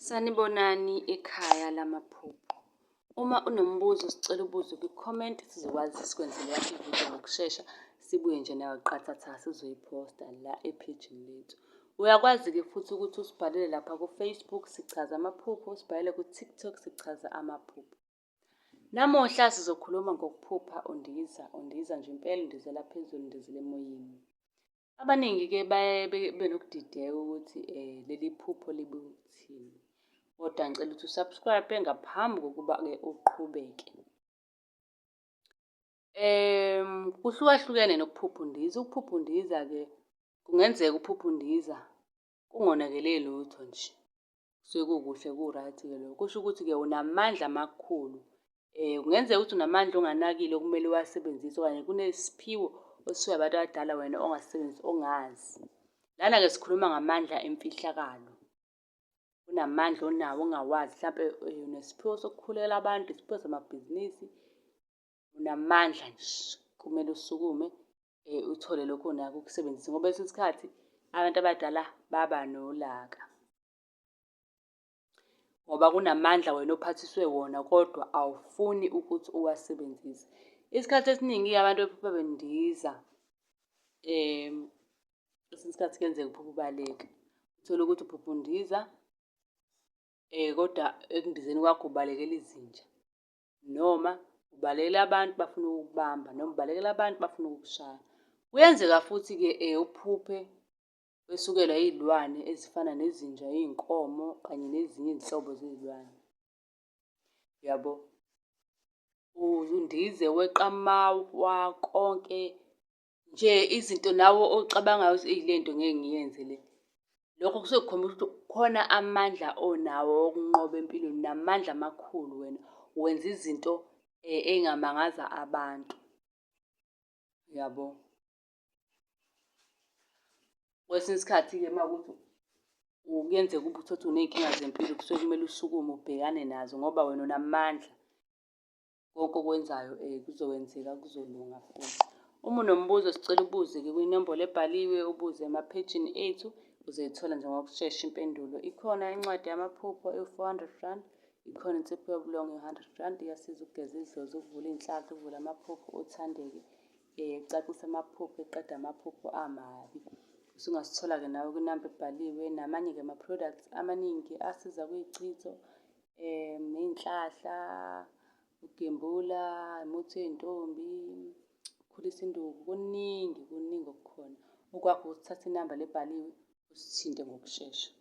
Sanibonani ekhaya lamaphupho. Uma unombuzo sicela ubuze kwi-comment sizokwazi sikwenzele eyakho ividiyo ngokushesha, sibuye nje nayo qathatha sizoyiphosta la ephejini lethu. Uyakwazi-ke futhi ukuthi usibhalele lapha ku-Facebook, sichaza amaphupho, usibhalele ku-TikTok, sichaza amaphupho. Namuhla sizokhuluma ngokuphupha undiza, undiza nje impela undizela phezulu, undizela emoyeni. Abaningi-ke baye bebe nokudideka ukuthi leli phupho libuye ukuthini. Kodwa ngicela ukuthi u-subscribe ngaphambi kokuba-ke uqhubeke. Kuhlukahlukene nokuphupha undiza. Ukuphupha undiza-ke kungenzeka uphuphe undiza kungonakele lutho nje. Kusuke kukuhle ku-right-ke lokho. Kusho ukuthi-ke unamandla amakhulu. Kungenzeka ukuthi unamandla onganakile okumele uwasebenzise okanye kunesiphiwo osiphiwe abantu abadala wena ongasisebenzisi ongazi. Lana-ke sikhuluma ngamandla emfihlakalo. Kunamandla onawo ongawazi, hlampe unesiphiwo sokukhulekela abantu, isiphiwo samabhizinisi, unamandla nje. Kumele usukume uthole lokho onako ukusebenzise ngoba kwesinye isikhathi abantu abadala baba nolaka. Ngoba kunamandla wena ophathiswe wona kodwa awufuni ukuthi uwasebenzise. Isikhathi esiningi-ke abantu bephupha bendiza kwesinye isikhathi kuyenzeka uphuphe ubaleka. Uthole ukuthi uphupha undiza kodwa ekundizeni kwakho ubalekela izinja noma ubalekela abantu bafuna ukukubamba noma ubalekela abantu bafuna ukukushaya. Kuyenzeka futhi-ke uphuphe Wesukelwa yizilwane ezifana nezinja, iy'nkomo kanye nezinye izinhlobo zey'lwane. Uyabo? Undize weqe amawa konke nje izinto nawe ocabangayo ukuthi eyi lento ngeke ngiyenze le. Lokho kusuke kukhombisa ukuthi kukhona amandla onawo okunqoba empilweni, unamandla amakhulu wena, wenza izinto ey'ngamangaza abantu. Uyabo? Kwesinye isikhathi-ke uma kuwukuthi kuyenzeka ube uthole ukuthi uney'nkinga zempilo kusuke kumele usukume ubhekane nazo ngoba wena unamandla. Konke okwenzayo kuzokwenzeka kuzolunga futhi. Uma unombuzo sicela ubuze-ke kwinombolo ebhaliwe, ubuze emaphejini ethu uzoyithola nje ngokushesha impendulo. Ikhona incwadi yamaphupho ewu-four hundred rand, ikhona insipho yobulongo ewu-hundred rand, iyasiza ukugeza idlozi, ukuvula iy'nhlanhla, ukuvula amaphupho uthandeke. Ecacisa amaphupho, eqeda amaphupho amabi. Usungasithola-ke nawe kwinamba ebhaliwe namanye-ke ama-products amaningi asiza kwiyichitho ney'nhlahla, ukugembula, umuthi wey'ntombi, ukukhulisa induku, kuningi kuningi okukhona. Okwakho ukuthatha inamba le ebhaliwe usithinte ngokushesha.